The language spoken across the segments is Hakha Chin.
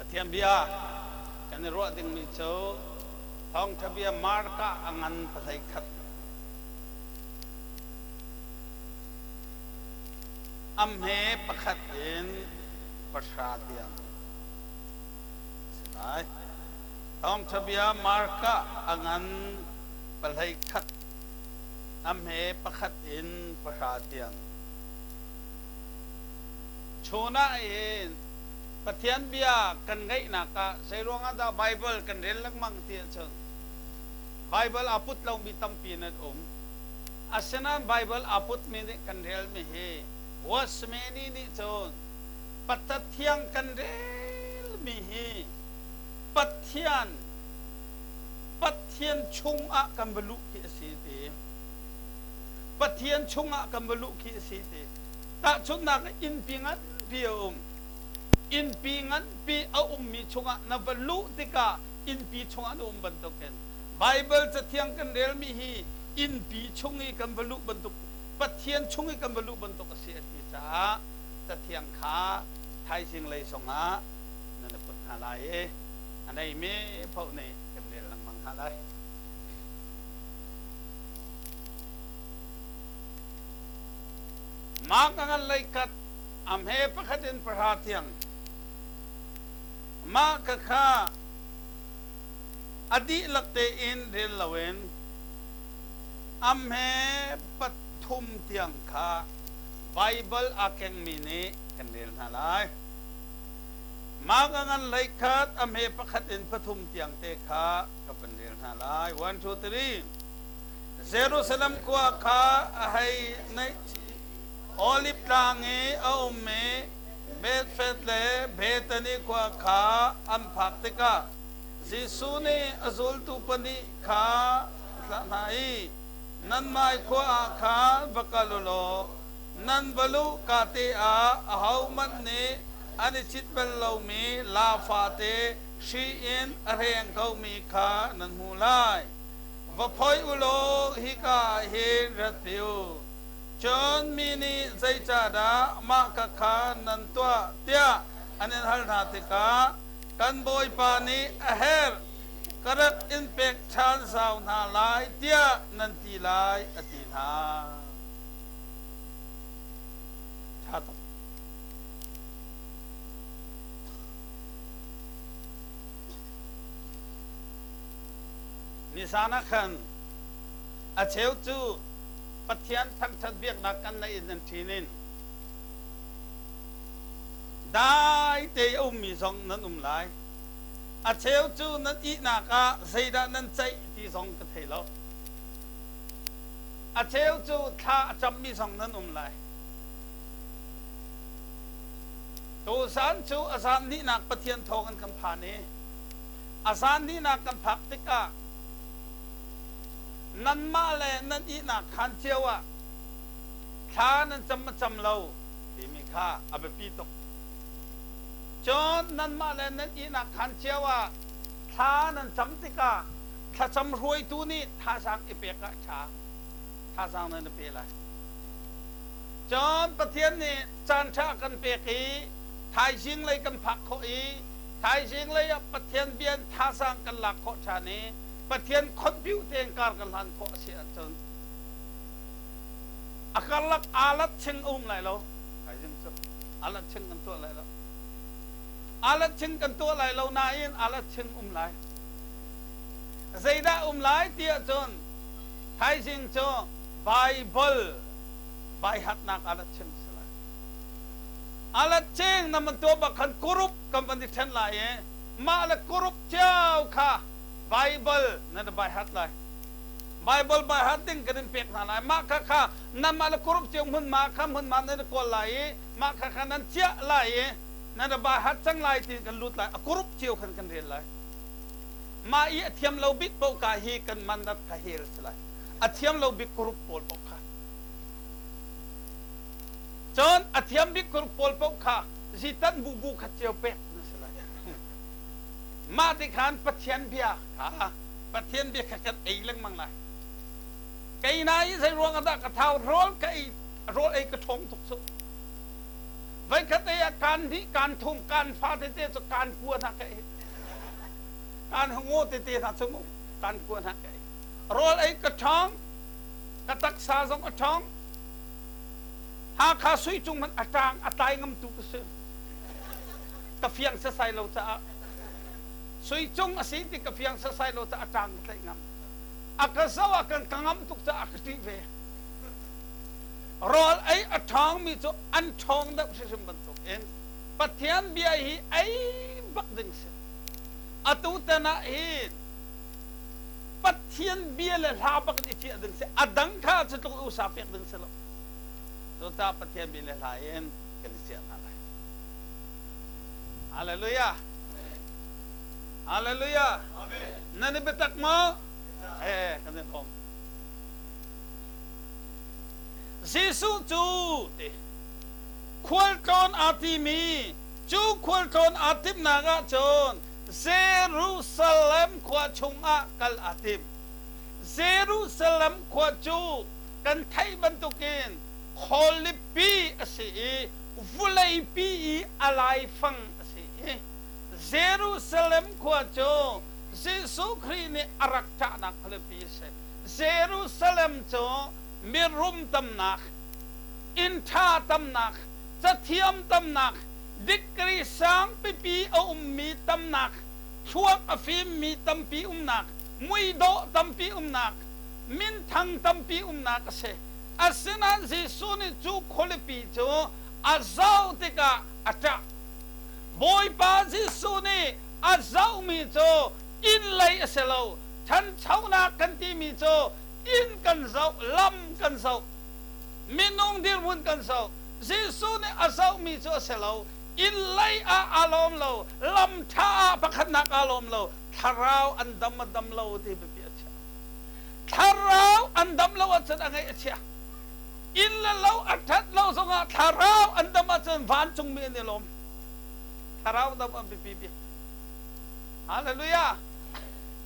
Pathian bia kan i ruah dingmi cu Thawngṭha bia Mark ah a ngan 21. A hme pakhat in pahra tiang si lai. Thawngṭha bia Mark ah a ngan 21 a hme pakhat in pahra tiang. Chun ah hin Pathian bia kan ngaihnak ah zeiruang ah dah Baibal kan rel lengmang ti ahcun Baibal aa put lomi tampi nan um. Asinain Baibal aa putmi nih kan relmi hi Watchmeni nih cun Pathian kan relmi hi Pathian Pathian chungah kan va luh khi a si ti. Pathian chungah kan va luh khi a si ti. Tahchunhnak ah innpi nganpi a um. Innpi nganpi a ummi chungah na va luh tikah innpi chungah na um bantukin Baibal cathiang kan relmi hi innpi chung i kan va luh bantuk Pathian chung i kan va luh bantuk a si a ti caah cathiang kha thaizing lei zongah nan i put hna lai i a neimi paoh nih kan rel lengmang hna lai. Mark a ngan leikat a hme pakhat in pahra tiang mah ka kha a dihlak tein rel loin a hme pathum tiang kha Baibal aa kengmi nih kan rel hna lai. Mark a ngan leikhat a hme pakhat in pathum tiang te kha ka van rel hna lai. 1, 2, 3. Jerusalem khua kha a hei naih. Oliv tlang i a ummi Bethfed le Bethany khua kha an phak tikah Jesuh nih a zultu pahnih kha a thlah hna i, Nanmah khua ah khan va kal u law nan va luh kate ah ahohmanh nih an i cit bal lomi laa fate hri in a hreng komi kha nan hmuh lai. Va phoih u law hika ah hin ratpi u. Cun mi nih zeicahdah mah ka kha nan tuah tiah an in hal hna tikah kan Bawipa nih a herh, ka rak in pek ṭhan zau hna lai tiah nan ti lai, a ti hna. Ṭha tuk. Nisan ah khan a cheu cu Pathian thangṭhat biaknak kan neih in nan ṭhin in dai te a ummi zong nan um lai. A cheu cu nan ihnak ah zeidah nan ceih ti zong ka thei lo. A cheu cu thla a cammi zong nan um lai. Tuzan cu a zan hnihnak Pathian thawng in kan phan i a zan hnihnak kan phak tikah nanmah le nan ihnak khaan cio ah thla nan cam ma cam lo timi kha a biapi tuk. Cun nanmah le nan ihnak khaan cio ah thla nan cam tikah thlacam hruaitu nih thazaang i pek ah ṭha. Thazaang nan i pe lai. Cun Pathian nih caanṭha a kan pek i thaizing lei kan phak khawh i thaizing lei ah Pathian bia in thazaang kan lak khawh ṭhan i Pathian khonpiu tein kar kan hlan khawh a si ahcun a karlak aa ching a um lai lo. Thaizing cu aa ching kan tuah lai lo. Aa ching kan tuah lai lo nain aa ching um lai. Zeidah um lai ti ahcun thaizing cu Baibal baihatnak aa ching si lai. Aa ching na man tuah bak khan kurup kan van i ṭhen lai i mah le kurup cio kha Baibal nan i baihat lai. Baibal baihat ding kan in pek hna lai. Mah kha kha nanmah le kurup cio hmunhma kha hmunhma nan i kawl lai i mah kha kha nan chiah lai i nan i baihat cang lai tiin kan lut lai. A kurup cio khan kan rel lai. Mah i a thiam lo bik paoh ka hi kan mandat kha hel si lai. A thiam lo bik kurup pawl paoh kha. Cun a thiam bik kurup pawl paoh kha zitan bu bu khat cio pek na si lai. Mah ti khan Pathian bia kha Pathian bia kha kan ei lengmang lai. Kei na i zei ruang ah dah ka thau rawl ka ei rawl ei ka ṭhawng tuk cu. Voikhat ei ah kaan hnih, kaan thum, kaan fa tete cu kaan kua hna ka ei. Kaan ngaw tete hna cu mu kaan kua hna ka ei. Rawl ei ka ṭhawng, ka taksa zong a ṭhawng. Hakha sui cung hmanh a ṭaang a tlai ngamtu ka si. Ka fiang sasai lo caah sui cung a si ti ka fiang sasai lo caah a ṭaang ka tlaih ngam. A ka zoh ah kan ka ngam tuk caah ka ṭih ve. Rawl ei a ṭhawngmi cu an ṭhawng deuh hrimhrim bantukin Pathian bia hi ei bak ding si. Atu tan ah hin Pathian bia le hla bak in i fiah ding si. A dang kha cu tluk usa pek ding si lo. Cucaah Pathian bia le hla in kan i ciah hna lai. Hallelujah. Hallelujah. Nan i biatak maw? Eh, kan in hom. Jesuh cu ti khualtlawn aa timi cu khualtlawn aa timhnak ah cun Jerusalem khua chungah kal aa tim. Jerusalem khua cu kan theih bantukin khualipi a si i vuleipi i a laifang a si i Jerusalem khua cu Jesuh Khrih nih a rak ṭahnak khualipi a si. Jerusalem cu mirum tamnak, inn ṭha tamnak, cathiam tamnak, degree sang pipi a ummi tamnak, thluak a fimmi tampi umnak, muidawh tampi umnak, minthang tampi umnak a si. Asinain Jesuh nih cu khualipi cu a zoh tikah a ṭah. Bawipa Jesuh nih a zohmi cu inn lei a si lo, ṭhanchonak kan timi cu inn kan zoh, lam kan zoh, minung dirhmun kan zoh. Jesuh nih a zohmi cu a si lo. Inn lei ah aa lawm lo, lam ṭha ah pakhatnak aa lawm lo, thlarau an dam a dam lo ti biapi a chia. Thlarau an dam lo ahcun a ngaih a chia. Inn le lo a ṭhat lo zongah thlarau an dam ahcun vancungmi an i lawm. Thlarau dam an biapi bik. Hallelujah!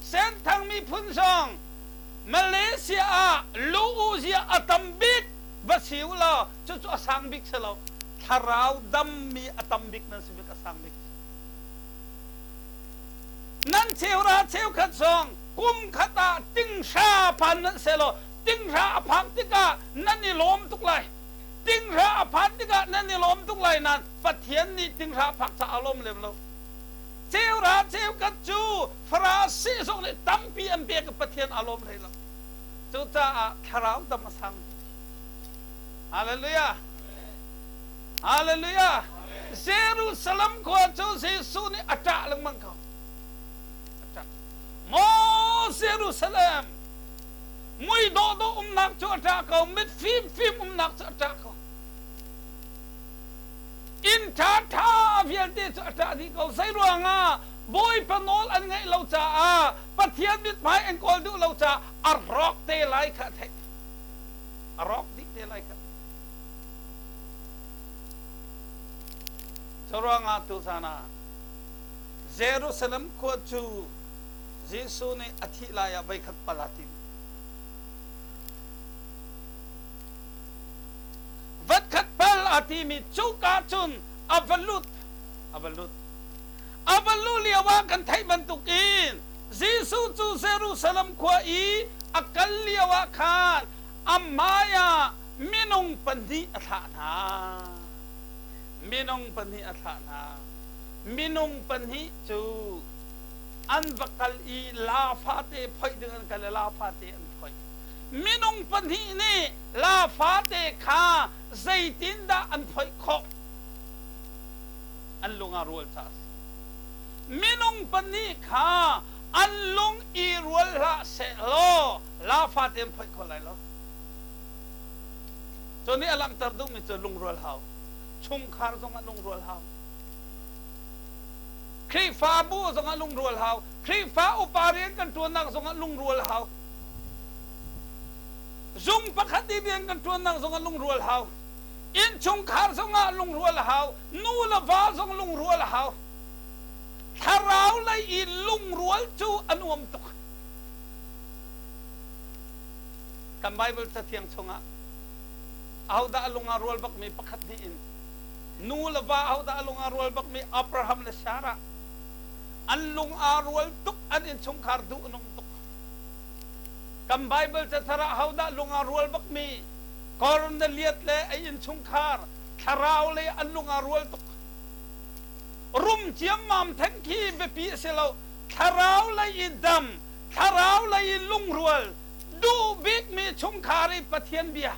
Senthang miphun zong Malaysia ah lu-u-zia a tam bik va si u law cucu a sang bik si lo. Thlarau dammi a tam bik nan si bik a sang bik. Nan cheura cheukhat zong kum khat ah tinghra phan nan se law tinghra a phak tikah nan i lawm tuk lai. Tinghra a phan tikah nan i lawm tuk lai nain Pathian nih tinghra a phak caah a lawm lem lo. Cheura cheukhat cu Farasi zong nih tampi an pek i Pathian aa lawm hlei lo. Cucaah thlarau dam a sang. Hallelujah. Hallelujah. Jerusalem khua cu Jesuh nih a ṭah lengmang ko. A ṭah. Maw Jerusalem, mui dawhdawh umnak cu a ṭah ko, mit fimfim umnak cu a ṭah ko. Inn ṭhaṭha vialte cu a ṭah dih ko. Zei ruangah Bawipa nawl an ngaih lo caah Pathian mithmai an kawl duh lo caah a rawk te lai kha a theih. A rawk dih te lai kha. Cu ruangah tuzan ah Jerusalem khua cu Jesuh nih a thih lai ah voikhat pal aa tim. Votkhat pal a timi cuka cun a va lut a va lut a va luh lio ah kan theih bantukin Jesuh cu Jerusalem khua i a kal lio ah khan a hmai ah minung pahnih a thlah hna minung pahnih a thlah hna minung pahnih cu an va kal i la fate phoih ding an kal i la fate an phoih Minung pahnih nih laa fate kha zeitindah an phoih khawh? An lung aa rual caah a si. Minung pahnih kha an lung i rual hlah seh law laa fate an phoih kho lai lo. Cu nih a langhter duhmi cu lungrual hau. Chungkhar zongah lungrual hau. Khrihfabu zongah lungrual hau. Khrihfa upa rian kan ṭuannak zongah lungrual hau. Zung pakhat i rian kan ṭuannak zongah lungrual hau. Innchungkhar zongah lungrual a hau. Nu le va zong lungrual a hau. Thlarau lei i lungrual cu a nuam tuk. Kan Baibal Cathiang chungah ahodah a lung aa rual bakmi pakhat hnih in. Nu le va ahodah a lung aa rual bakmi Abraham le Sarah. An lung aa rual tuk, an innchungkhar duh a nung tuk. Kan Bible cathar ah hodah lung aa rual bakmi Cornelius le a innchungkhar thlarau le an lung aa rual tuk. Rum ciammam theng khi biapi a si lo. Thlarau lei i dam, thlarau lei i lungrual, duh bikmi chungkhar i Pathian bia.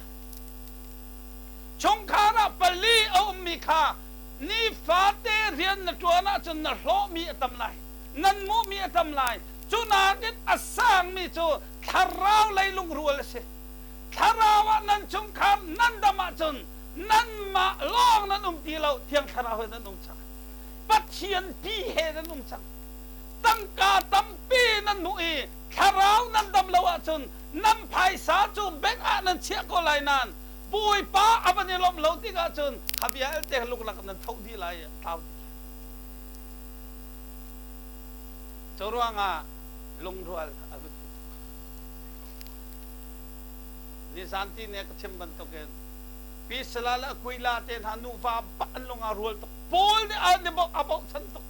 Chungkhar ah pali a ummi kha nifate rian na ṭuan ahcun na hlawhmi a tam lai, nan hmuhmi a tam lai. Cu nakin a sangmi cu thlarau lei lungrual a si. Thlarau ah nan chungkhar nan dam ahcun nanmah lawng nan um ti lo, Thiang Thlarau he nan um cang. Pathian pi he nan um cang. Tangka tampi nan hmuh i thlarau nan dam lo ahcun nan phaisa cu bank ah nan chiah ko lai nain Bawipa a van i lawmh lo tikah cun kha vialte luklak nan tho dih lai i tlau dih lai. Cu ruangah lungrual a biapi tuk. Nizan ti ne ka chim bantukin Pisala le Aquila te hna nuva bak an lung aa rual tuk. Paul nih a bochan tuk.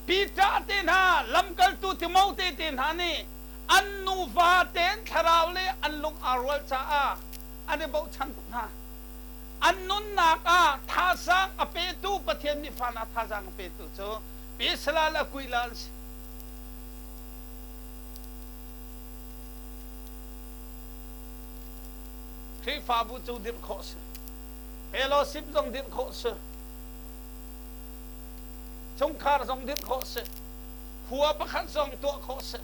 Peter te hna, lamkaltu Timote te hna nih an nuva tein thlarau le an lung aa rual caah an i bochan tuk hna. An nunnak ah thazaang a petu Pathian mifa hna thazaang a petu cu Pisala le Aquila an si. Khrihfabu cu dirh khawh si. Fellowship zong dirh khawh si. Chungkhar zong dirh khawh si. Khua pakhat zong tuah khawh si.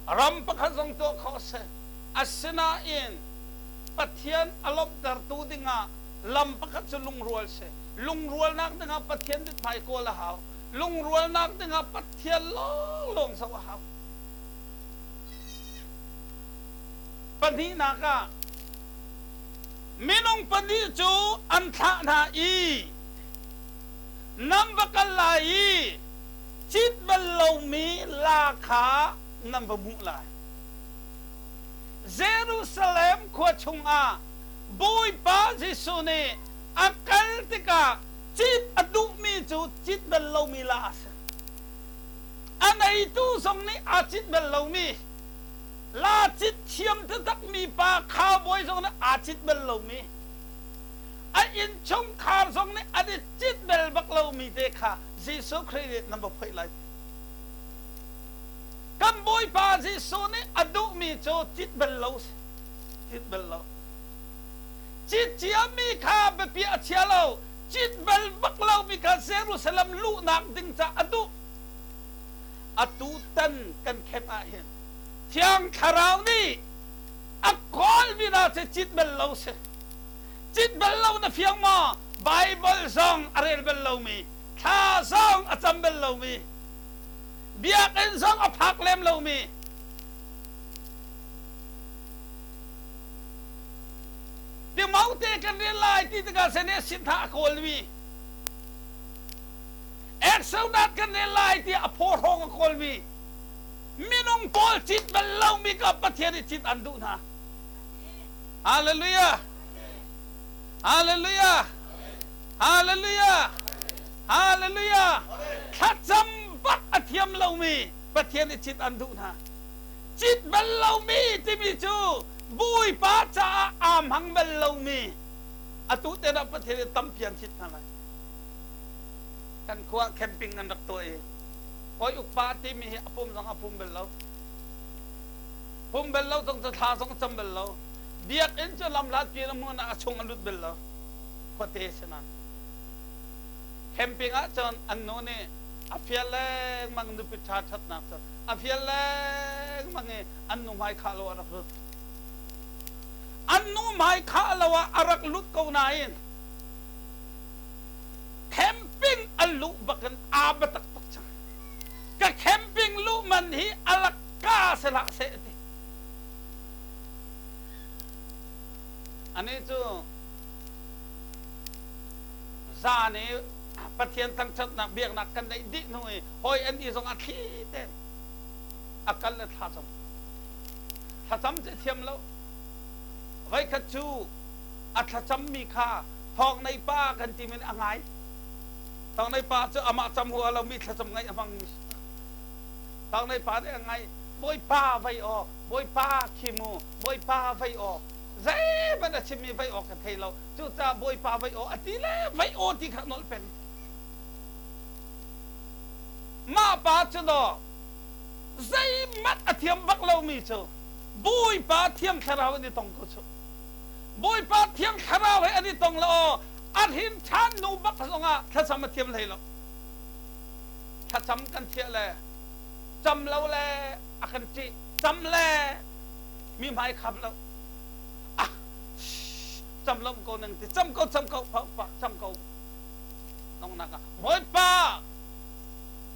Ram pakhat zong tuah khawh si. Asinain Pathian a lawmhtertu dingah lam pakhat cu lungrual si. Lungrualnak dingah Pathian mithmai kawl a hau. Lungrualnak dingah Pathian lawnglawng zoh a hau. Pahnihnak ah minung pahnih cu an thlah hna i nan va kal lai i cit bal lomi la kha nan va hmuh lai. Jerusalem khua chungah Bawipa Jesuh nih a kal tikah cit a duhmi cu cit bal lomi la a si. A neitu zong nih aa cit bal lomi, la cit thiam taktakmi pa cowboy zong nih aa cit bal lomi, a innchungkhar zong nih an i cit bal bak lomi te kha Jesuh Khrih nih nan va phoih lai. Kan Bawipa Jesuh nih a duhmi cu cit bal lo si. Cit bal lo. Cit ciami kha biapi a chia lo. Cit bal bak lomi kha Jerusalem luhnak ding ca a duh. Atu tan kan camp ah hin Thiang Thlarau nih a kawlmi hna cu cit bal lo si. Cit bal lo na fiang maw? Bible zong a rel bal lomi, thla zong a cam bal lomi, biakinn zong a phak lem lomi, Timote kan rel lai ti tikah sene sintha a kawlmi Exodus kan rel lai ti a phaw hrawng a kawlmi minung pawl cit bal lomi ka Pathian i cit an duh hna. Hallelujah! Hallelujah! Hallelujah! Hallelujah! Thlacam bak a thiam lomi Pathian i cit an duh hna. Cit bal lomi timi cu Bawipa caah aa hmang bal lomi atu te ah Pathian i tampi an cit hna lai. Kan khua camping an rak tuah i hawi ukpa timi hi a pum zong a pum bal lo. Pum bal lo zong cu thla zong a cam bal lo. Biakinn cu lamhlat pi in a hmun ah a chung a lut bal lo. Khuate si nain. Camping ah cun an nu nih a fial lengmang nupi ṭha ṭhatnak cu a fial lengmang i an nu hmai khah lo a rak lut. An nu hmai khah lo ah a rak lut ko nain camping an luh bakin aa biatak tuk cang. Ka camping luh man hi a lakka si hlah seh ti. Ani cu zan i Pathian thangṭhatnak biaknak kan neih dih hnu i hawi an i zong a thli tein a kal le thlacam. Thlacam cu thiam lo. Voikhat cu a thlacammi kha Thawng nei pa kan ti min a ngai. Thawng nei pa cu amah cam hua lomi thlacam ngaih a hmangmi si. Thawng nei pa nih a ngai. Bawipa vei aw, Bawipa khi mu, Bawipa vei aw. Zeihmanh a chimmi vei aw ka thei lo. Cucaah Bawipa vei aw a ti le vei aw ti kha nolh peng. Mah pa cu daw zeihmanh a thiam bak lomi cu Bawipa Thiang Thlarau an i tong ko cu. Bawipa Thiang Thlarau he an i tong lo aw a hrin ṭhan hnu bak zongah thlacam a thiam hlei lo. Thlacam kan thiah le cam lo le a kan ṭih, cam le mi hmai kham lo. Ah, cam lo ko nang ti, cam ko, cam ko, pa, pa, cam ko. Nongnak ah Bawipa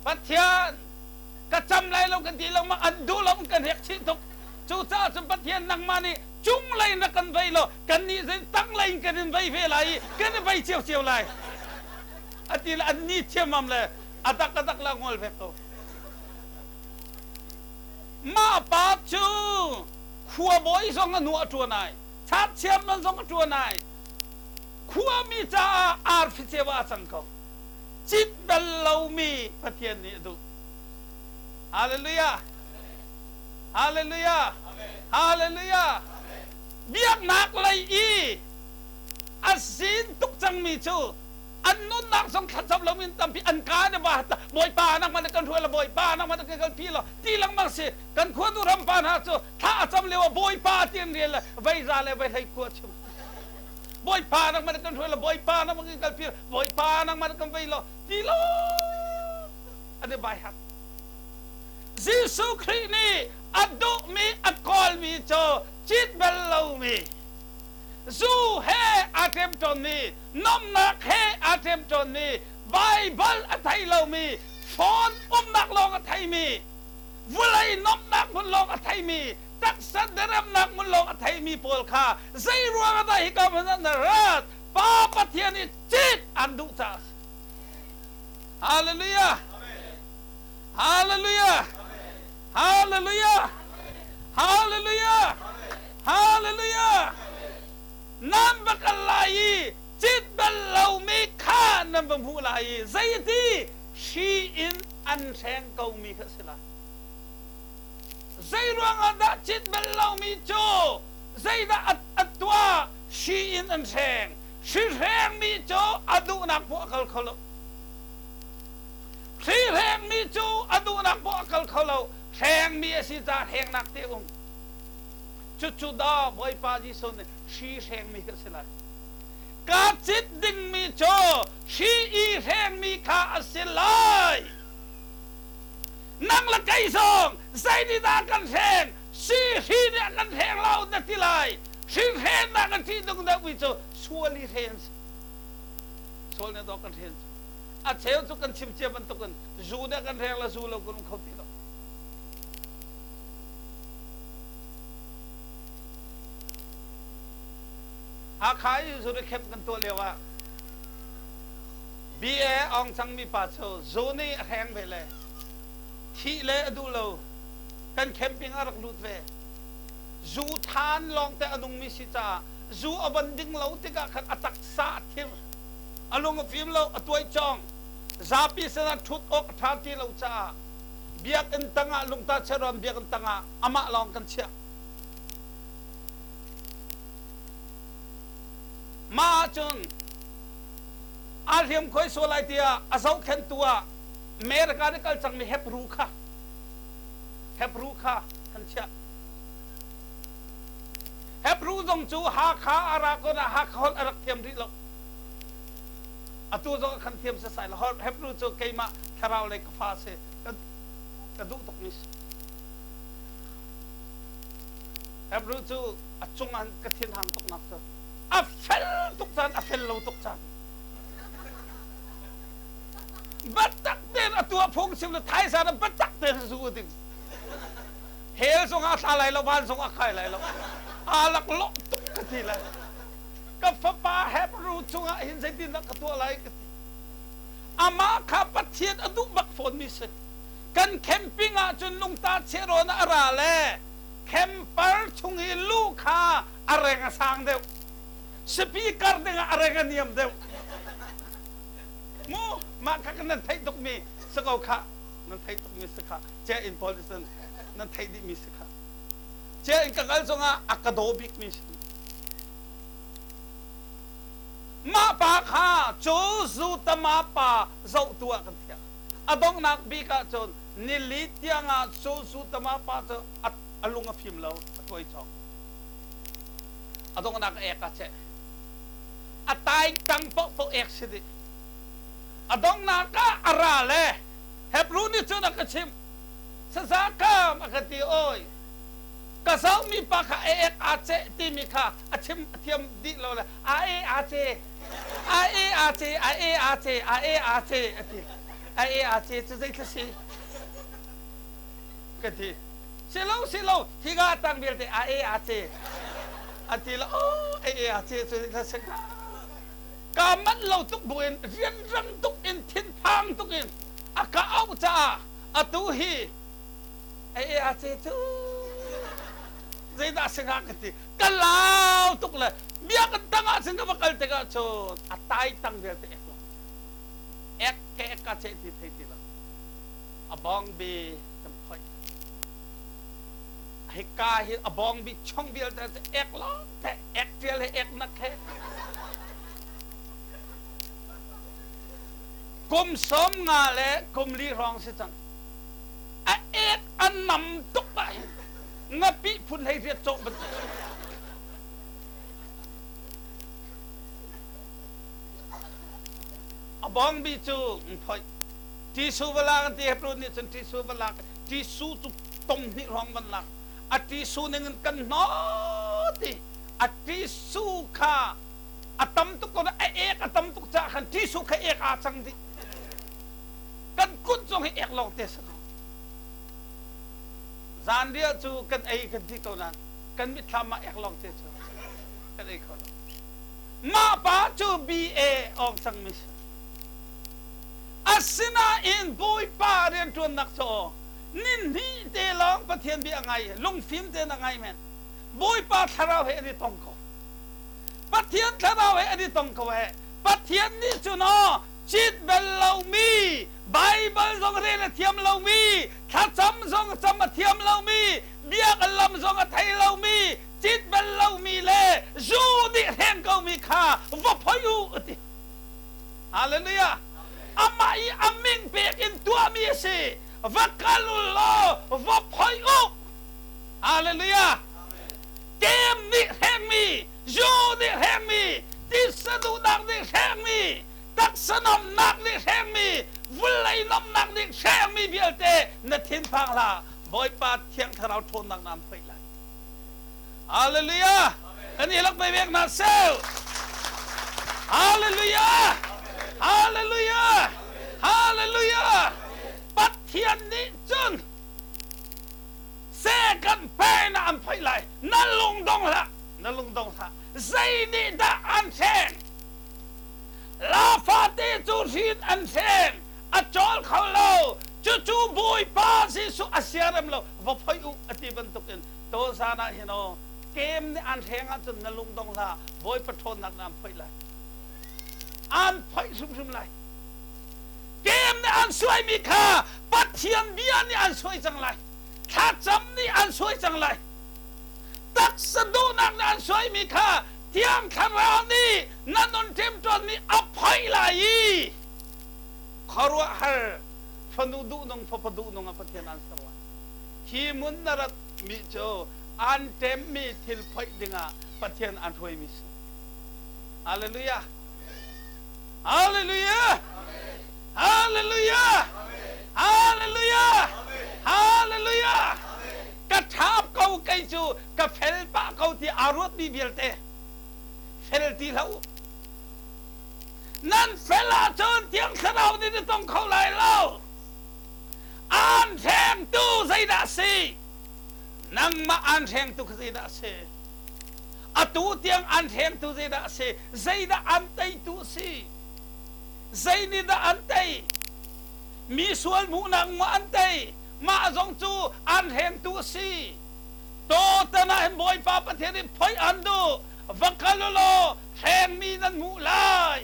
Pathian ka cam lai lo kan ti lo ma an duh lo kan hek chih tuk. Cucaah cun Pathian nangmah nih cunglei in rak kan vei law kannih zin tanglei in kan in vei ve lai i kan i vei ciocio lai. A ti le an ni thiamam le a dak a dak la ngol vek ko. Mah pa cu khuabawi zong a nu a ṭuan ai, chakchiam zong a ṭuan ai. Khuami caah arfi ceu ah a cang ko. Cit bal lomi Pathian nih a duh. Hallelujah! Hallelujah! Hallelujah! Biaknak lei i a zin tuk cangmi cu an nunnak zong thlacam loin tampi an ka in va Bawipa nangmah na kan hruai la Bawipa nangmah na kan kalpi law ti lengmang si kan khuanu rampa hna cu thla a cam lio ah Bawipa ti an rial le veiza le veihlei khua chim Bawipa nangmah na kan hruai la Bawipa nangmah kan kalpi la Bawipa nangmah na kan vei law ti lo an i bai hat Jesuh Khrih nih a duhmi a kawlmi cu cit bal lomi zu he aa ṭemṭawnmi nomnak he aa ṭemṭawnmi Baibal a thei lomi phone umnak lawng a theimi vulei nomnak hmun lawng a theimi taksa deremnak hmun lawng a theimi pawl kha zei ruang ah dah hika hmun ah na rat Pa Pathian i cit an duh caah a si. Hallelujah! Hallelujah! Hallelujah! Hallelujah! Hallelujah! Nan va kal lai i cit bal lomi kha nan va hmuh lai i zeiti hri in an hreng komi kha a si lai. Zei ruangah dah cit bal lomi cu zeidah a tuah? Hri in an hreng. Hri hrengmi cu a duhnak poah a kal kho lo. Hri hrengmi cu a duhnak poah a kal kho lo. Hrengmi a si caah hrengnak te um. Cucu dah Bawipa Jesuh nih hri hrengmi ka si lai. Ka cit dingmi cu hri i hrengmi kha a si lai. Nang le kei zong zeitindah kan hreng? Si hri nih a kan hreng lo na ti lai. Hri hrennak a ṭih tung deuhmi cu sual i hren si. Sual nih dawh kan hren cu. A cheu cu kan chim cia bantukin zu nih a kan hreng le zu lo kan um kho ti lo. Hakha i zuri camp kan tuah lio ah BA aung cangmi pa cu zu nih a hreng ve le thih le a duh lo kan camping a rak lut ve zu than lawngte a nungmi si caah zu a van ding lo tikah khan a taksa a thir a lung a fim lo a tuai cawng zapi sinah ṭhut awk a ṭha ti lo caah biakinn tangah lungta cheron biakinn tangah amah lawng kan chiah mah ahcun aa hliam khoi sual lai tiah a zohkhenhtu ah America nih kal cangmi Hebrew kha Hebrew kha kan chiah Hebrew zong cu Hakha a ra ko na Hakha holh a rak thiam rih lo atu zong a kan thiam sasai lo Hebrew cu keimah thlarau lei ka fa si ka duh tukmi si Hebrew cu a cung ah ka thin hang tuk nak cu a fel tuk caan a fel lo tuk caan biatak tein a tuah phung sim le thaizan ah biatak tein zu ding hell zong ah thla lai lo van zong ah kai lai lo aa lak lawh tuk ka ti lai ka fapa Hebrew cungah hin zeitindah ka tuah lai ka ti amah kha Pathian a duh bak fawnmi si kan camping ah cun lungta cherawn ah a ra le camper chung i luh kha a reng a sang deuh. Speaker ding ah a reng a niam deuh. Mu mah kha nan theih tukmi si ko kha. Nan theih tukmi si kha. Cia in politician nan theih dihmi si kha. Cia in ka kal zongah a ka daw bikmi si. Mah pa kha cu zutama pa zohtu ah kan thiah. A donghnak bik ah cun nili tiangah cu zutama pa cu a lung a fim lo, a tuai chong. A donghnak ek a cheh. A tai tang paohpaoh ek si dih. A donghnak ah a ra le Hebrew nih cun a ka chimh. Saza kam a ka ti oi. Ka zohmi pa kha a ek aa ceh timi kha a chim a thiam dih lo le a e a ce a e a ce a e a ce a e a ce a ti. A e a ce cu zei thla si? Ka ti. Si lo si lo higa tang vialte a e a ce a ti lo oh a e a ce cu zei thla si hnga? Kaa manh lo tuk buin rianrang tuk in thinphang tuk in a ka auh caah atu hi a e a ce cu zeidah si hnga ka ti. Ka lau tuk le biakinn tang ah cun ka va kal tikah cun a tai tang vialte ek lo ek ke ek ka ceh ti thei ti lo. A bawng bi kan phoih hika hi a bawng bi chong vialte cu ek lawng te ek tial he ek nak he kum 50 le kum li hrawng si cang. A ek a nam tuk ah hin ngapih phun hlei riat cawh bantuk. A bawng bi cu phoih tisu va lak an ti. Hebrew nih cun tisu va lak, tisu cu tom hnih hrawng van lak, a tisu ning in kan hnawt i a tisu kha a tam tuk ko, a ek a tam tuk caah khan tisu kha ek aa cang dih. Kan kut zong hi ek lawng te si ko. Zanriah cu kan ei kan ti ko nain kan mitthlam ah ek lawng te cu kan ei kho lo. Mah pa cu BA awng cangmi si. Asinain Bawipa rianṭuannak cu ni hnih te lawng Pathian bia a ngai, lungfim tein a ngai men. Bawipa thlarau he an i tong ko. Pathian thlarau he an i tong ko he. Pathian nih cun aw cit bel lomi, Baibal zong rel a thiam lomi, thlacam zong cam a thiam lomi, biak lam zong a thei lomi, cit bel lomi le zu nih hreng komi kha va phoi u a ti. Hallelujah. Amah i a min pek in tuahmi a si. Va kal u law va phoi u. Hallelujah. Kem nih hrengmi, zu nih hrengmi, tisa duhnak nih hrengmi, taksa nomnak nih hrengmi, vulei nomnak nih hrengmi vialte na thinphang hlah. Bawipa Thiang Thlarau ṭhawnnak na an phoih lai. Hallelujah. Kan i lak bek na sel. Hallelujah. Hallelujah. Hallelujah. Pathian nih cun se kan pe na an phoih lai. Na lung dong hlah. Na lung dong hlah. Zei nih dah an hreng? La fate cu hrin an hreng. A cawl kho lo. Cucu Bawipa Jesuh a siarem lo. Va phoih u a ti bantukin tawzan ah hin aw kem nih an hreng ahcun na lung dong hlah. Bawipa ṭhawnnak na an phoih lai. An phoih hrimhrim lai. Kem nih an suaimi kha Pathian bia nih an suai cang lai. Thlacam nih an suai cang lai. Taksa duhnak nih an suaimi kha Thiang Thlarau nih na nun ṭemṭawnmi a phoih lai i khuaruahhar fanu duhnung fapa duhnung ah Pathian an ser lai. Hi hmun na rat mi cu an ṭemmi thil phoih dingah Pathian an hruaimi si. Hallelujah! Hallelujah! Hallelujah! Hallelujah! Hallelujah! Ka ṭhap ko kei cu ka fel pah ko ti aa ruatmi vialte fel ti hlah u. Nan fel ahcun Thiang Thlarau nih na tong kho lai lo. Aan hrengtu zeidah a si? Nangmah aan hrengtu kha zeidah a si? Atu tiang aan hrengtu zeidah a si? Zeidah aan teitu a si? Zei nih dah an tei? Mi sual hmuhnak maw an tei? Mah zong cu aan hrengtu a si. Tawtan ah hin Bawipa Pathian nih phoih an duh. Va kal u law Hrengmi nan hmuh lai.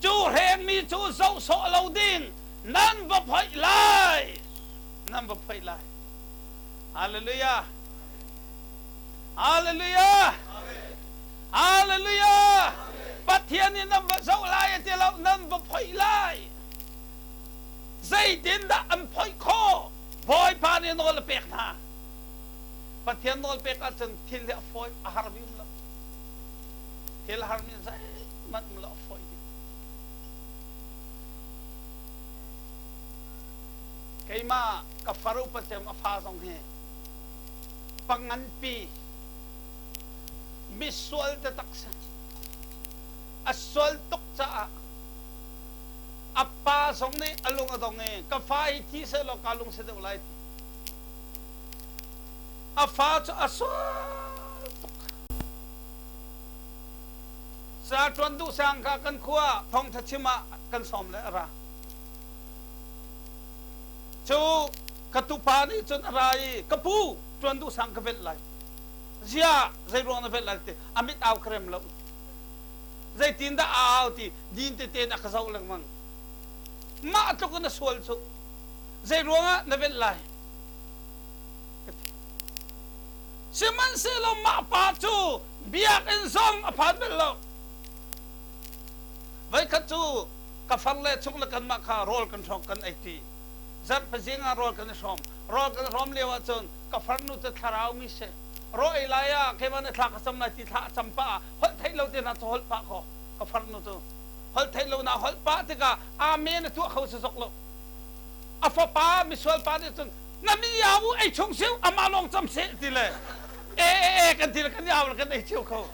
Cu hrengmi cu zoh sawh lo ding nan va phoih lai. Nan va phoih lai. Hallelujah. Hallelujah. Hallelujah. Pathian nih nan va zoh lai a ti lo, nan va phoih lai. Zeitindah an phoih khawh? Bawipa nih nawl a pek hna. Pathian nawl pek ahcun thil hi a fawi, a har mi um lo. Thil har mi zeihmanh um lo, a fawi dih. Keimah ka far upa cem a fa zong hi panganpi misual taktak si. A sual tuk caah a pa zong nih a lung a dong i ka fa hi thi sehlaw kaa lung si deuh lai ti. A fa cu a sual tuk. Sa ṭuan duh sang kha kan khua thawngṭha chim ah kan sawm le a ra. Cu ka tupa nih cun a ra i ka pu ṭuan duh sang ka velh lai. Ziah zeiruang na velh lai ti a mit au ka rem lo. Zeitindah a au ti din tete in a ka zoh lengmang. Mah tluk in a sual cu zeiruangah na velh lai? Sihmanhsehlaw mah pa cu biakinn zong a phan bal lo. Voikhat cu ka far le chung le kanmah kha rawl kan hrawng kan ei ṭi. Zarhpazing ah rawl kan i hrawm. Rawl kan hrawm lio ahcun ka farnu cu thlarau mi si. Raw ei lai ah keimah nih thla ka cam lai ti thla a cam pah ah holh theih lo te hna cu holh pah kaw ka farnu cu holh theih lo na holh pah tikah amen a tuah kho si zok lo. A fapa misual pa nih cun na mi au ei chung siu amah lawng cam seh ti le e e e kan ti le kan au le kan ei cio kho.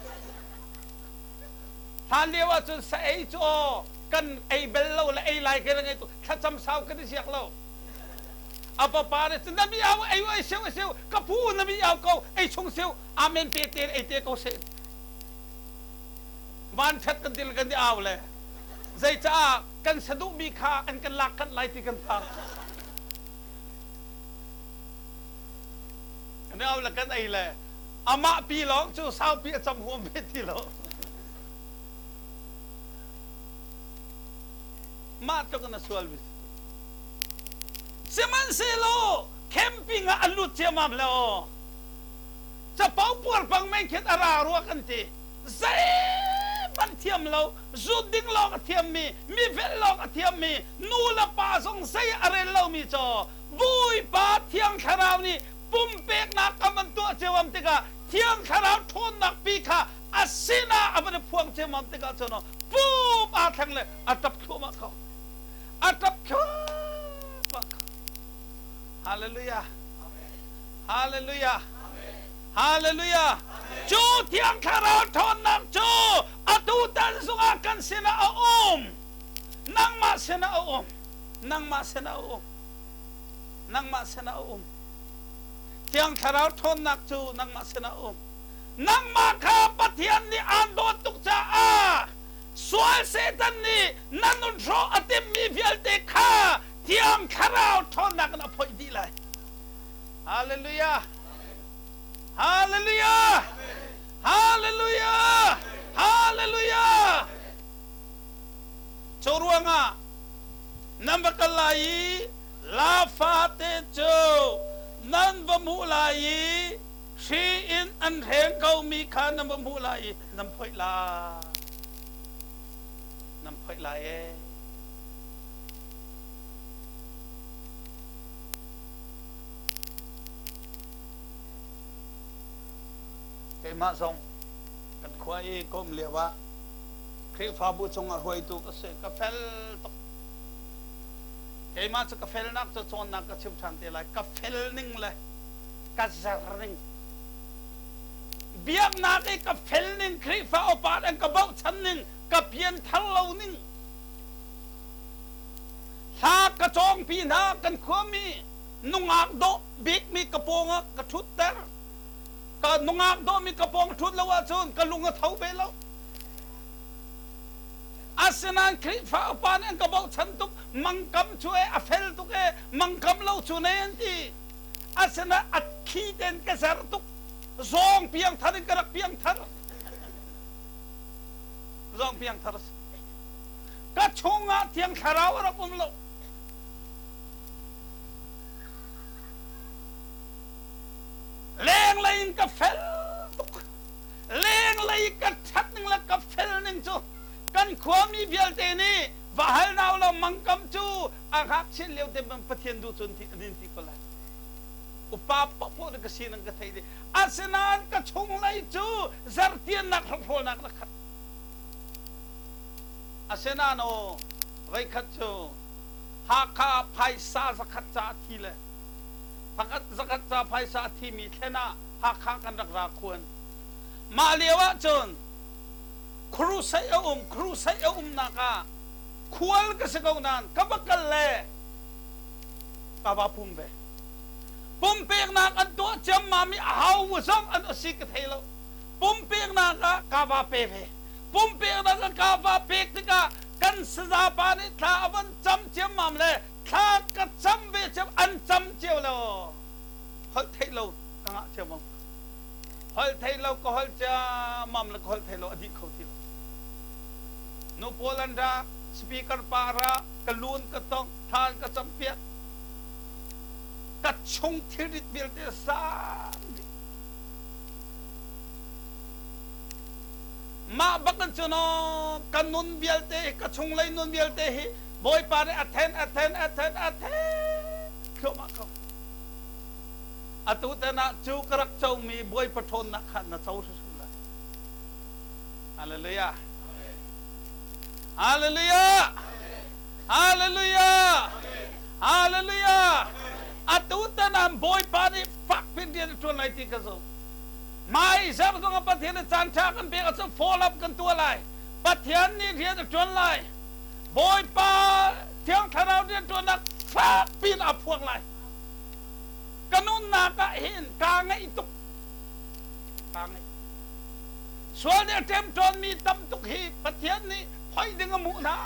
Hlan lio ah cun sa ei cu aw kan ei bel lo le ei lai kan ngei tu thlacam sau kan i siak lo. A papa nih cun na mi au ei ei siu ei siu ka pu na mi au ko ei chung siu amen pe te ei te ko seh. Van ṭhat kan ti le kan i au le zeicaah kan saduhmi kha an kan lak kanh lai ti kan phang. Kan au le kan ei le amah pi lawng cu saupi a cam huam ve ti lo. Mah tluk in a sual mi. Sihmanhsehlaw camping ah an lut ciammam le aw. Capo puar pang men khin a ra rua kan ti. Zeihmanh thiam lo, zut ding lawng a thiammi, mi velh lawng a thiammi, nu le pa zong zei a rel lomi caw Bawipa Thiang Thlarau nih pumpeknak a van tuah ciammam tikah Thiang Thlarau ṭhawnnak pi kha a sinah a van i phuang ciammam tikah cun pum aa thleng le a ṭap thluahmah ko. A ṭap thluahmah ko. Hallelujah. Hallelujah. Hallelujah. Cu Thiang Thlarau ṭhawnnak cu atu tan zungah kan sinah a um. Nangmah sinah a um. Nangmah sinah a um. Nangmah sinah a um. Thiang Thlarau ṭhawnnak cu nangmah sinah a um. Nangmah kha Pathian nih aan dawt tuk caah sual Satan nih na nun hrawh a timhmi vialte kha Thiang Thlarau ṭhawnnak in a phoih dih lai. Hallelujah! Hallelujah! Hallelujah! Hallelujah! Cu ruangah nan va kal lai i la fate cu nan va hmuh lai i hri in an hreng komi kha nan va hmuh lai i nan phoih lai. Nan phoih lai ee. Keimah zong kan khua i ka um lio ah Khrihfabu chungah hruaitu ka si. Ka fel tuk. Keimah cu ka felnak cu cawnnak ka chim ṭhan te lai. Ka fel ning le ka zer ning. Biaknak i ka fel ning, Khrihfa upa an ka bochan ning, ka pianthar lo ning. Hla ka cawngpi hna kan khuami nungak dawh bikmi ka pawng ah ka ṭhutter. Ka nungak dawhmi ka pawng ṭhut lo ahcun ka lung a tho ve lo. Asinain Khrihfa upa nih an ka bochan tuk, mangkam cu e a fel tuk e, mangkam lo cu nei an ti. Asinain a thli tein ka zer tuk. Zawng piangthar in ka rak piangthar. zong piangthar a si. Ka chungah Thiang Thlarau a rak um lo. Lenglei in ka fel tuk. Lenglei ka ṭhat ning le ka fel ning cu kan khuami vialte nih va hal nau lo mangkam cu a ngakchiat lio te bang Pathian duh cun ti an ti ko lai. Upa paohpaoh nih ka sining ka theih dih. Asinain ka chunglei cu zartiannak hrokhrawlnak na khat. Asinain aw voikhat cu Hakha phaisa zakhat ca a thi le pakhat zakhat ca phaisa a thimi thlen ah Hakha kan rak ra khuan. Mah lio ah cun crusade a um crusade a umnak ah khual ka si ko nain ka va kal le ka va pum ve. Pumpeknak an tuah ciammam i aho zong an si ka thei lo. Pumpeknak ah ka va pe ve. Pumpeknak ah ka va pek tikah kan sazapa nih thla a van cam ciammam le thla ka cam ve ciam an cam cio lo. Holh theih lo ka ngah ciammam. Holh theih lo ka holh ciammam le ka holh theih lo a dih kho ti lo. Nu pawl an ra, speaker pa ra, ka lun ka tong, thla an ka cam piak. Ka chung thilrit vialte sang dih. Mah bak in cun aw ka nun vialte hi ka chunglei nun vialte hi Bawipa nih a then a then a then a then thluahmah ko. Atu tan ah cu ka rak comi Bawipa ṭhawnnak kha na co hrimhrim lai. Hallelujah. Hallelujah. Hallelujah. Hallelujah. Atu tan ah Bawipa nih fak pin rian a ṭuan lai ti ka zumh. Mai zarh zong ah Pathian nih caan ṭha kan pek ahcun follow up kan tuah lai. Pathian nih rian a ṭuan lai. Bawipa Thiang Thlarau rianṭuannak fak piin aa phuang lai. Ka nunnak ah hin kaa ngaih tuk. Kaa ngaih. Sual nih a ṭemṭawnmi tam tuk hi Pathian nih phoih ding a hmuh hna.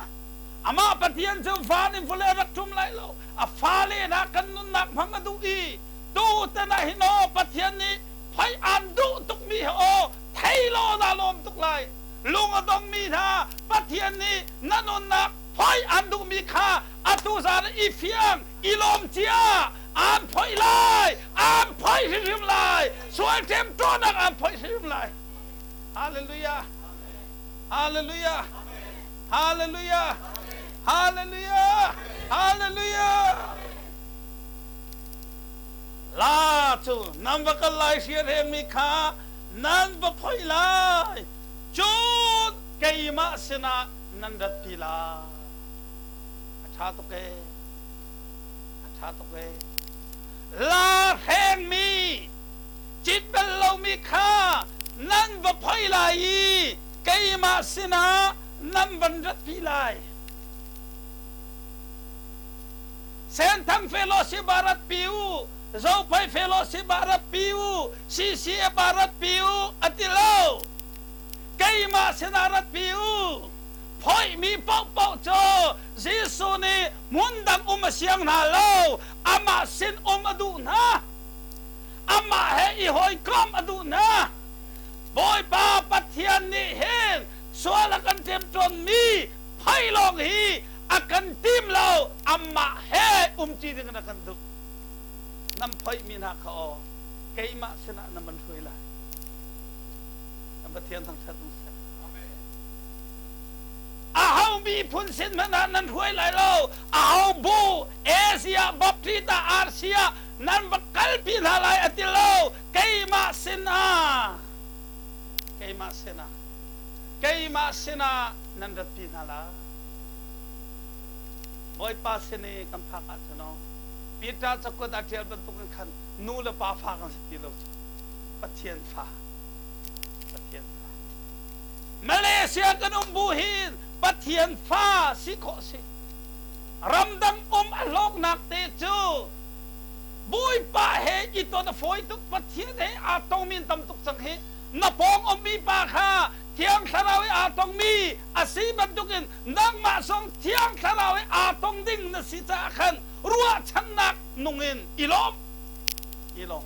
Amah Pathian cu van in vawlei a rak ṭum lai lo. A fale hna kan nunnak hmang a duh i tutan ah hin aw Pathian nih phoih aan duh tukmi hi aw thei law na lawm tuk lai. Lung a dongmi hna Pathian nih na nunnak phoih aan duhmi kha atu zan i fiang i lawm cia aan phoih lai aan phoih hrimhrim lai sual ṭemṭawnak aan phoih hrimhrim lai. Hallelujah. Hallelujah. Hallelujah. Hallelujah. Hallelujah. La cu nan va kal lai hriarhengmi kha nan va phoih lai. Cun keimah sinah nan ratpi lai. A ṭha tuk ee. A ṭha tuk ee. La hrengmi, cit bal lomi kha nan va phoih lai i keimah sinah nan van ratpi lai. Senthang Fellowship ah ratpi u, Zophei Fellowship ah ratpi u, CCF ah ratpi u, a ti lo. Keimah sinah ratpi u. Phoihmi paohpaoh cu Jesuh nih hmun dang um a siang hna lo, amah sin um a duh hna. Amah he i hawikom a duh hna. Bawipa Pathian nih hin sual a kan ṭemṭawnmi phei lawng hi a kan tim lo, amah he umṭi ding in a kan duh. Nan phoihmi hna kha aw keimah sinah nan van hruai lai. Kan Pathian thangṭhat um seh. Aho miphun sin hmanh ah nan hruai lai lo. Aho bu Asia Baptist ah RC ah nan va kalpi hna lai a ti lo. Keimah sinah keimah sinah keimah sinah nan ratpi hna lai. Bawipa sin i kan phak ahcun aw Peter cakuat ah ṭial bantukin khan nu le pa fa kan si ti lo cu Pathian fa Pathian fa Malaysia kan um bu hin Pathian fa si khawh si ramdang um a hlawknak te cu Bawipa he i ton a fawi tuk Pathian he aa tongmi an tam tuk cang hi na pawng ummi pa kha Thiang Thlarau i aa tongmi a si bantukin nangmah zong Thiang Thlarau i aa tong ding na si caah khan ruahchannak nung in i lawm i lawm